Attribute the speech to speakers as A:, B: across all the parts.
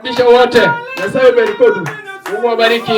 A: Kisha wote.
B: Nyasaye obed kodu.
A: Mungu awabariki.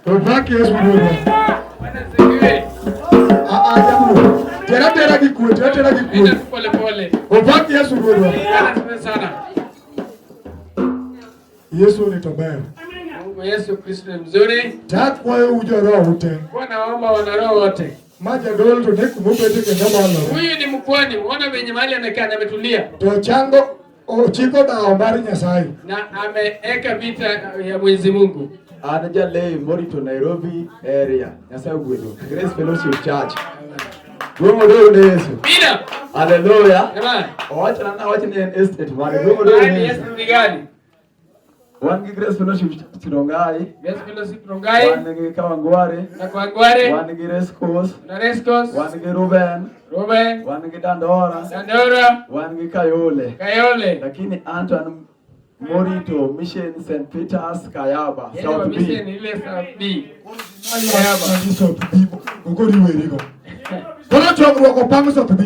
C: Opak Yesu Ruodhwa. Ah, ah, jamu. Tera tera gi kwe, tera tera gi kwe.
A: Enda tu pole pole.
C: Opak Yesu Ruodhwa.
A: Bwana asifiwe sana.
C: Yesu ni to ber.
A: Mungu Yesu Kristo ni mzuri.
C: Takwayo u joroho te.
A: Kwa naomba wanaroho wote.
C: Ma jadolo to ne kumobete kendo bolore.
A: Huyu ni mkwani, muona venye mahali amekaa na ametulia
C: To chango ochiko dhawo mar Nyasaye.
A: na ameeka vita ya Mwenyezi Mungu.
B: An jalei morito Nairobi area. Nyasaye ogwedhu. Grace Fellowship Church. Duong' odog ne Yesu.
A: Bila.
B: Hallelujah.
A: Jamani.
B: Owachna na wach ni en estate mane. Duong' odog ne
A: Yaani
B: Yesu.
A: Yesu ni gani?
B: Wan gi Grace Fellowship Church Rongai.
A: Yesu Fellowship Rongai
B: Wan gi Kawangware.
A: na Kwangware
B: Wan gi Race Course.
A: na Rescos,
B: Wan gi Ruben.
A: Ruben,
B: Wan gi Dandora.
A: Dandora,
B: Wan gi Kayole.
A: Kayole.
B: Lakini anto an morito Mission St. Peter's Kayaba,
A: Yeye wa
B: South
A: mission
B: B.
A: ile South B.
C: Nani South B. Okori werigo. Koro chokruok opang South B.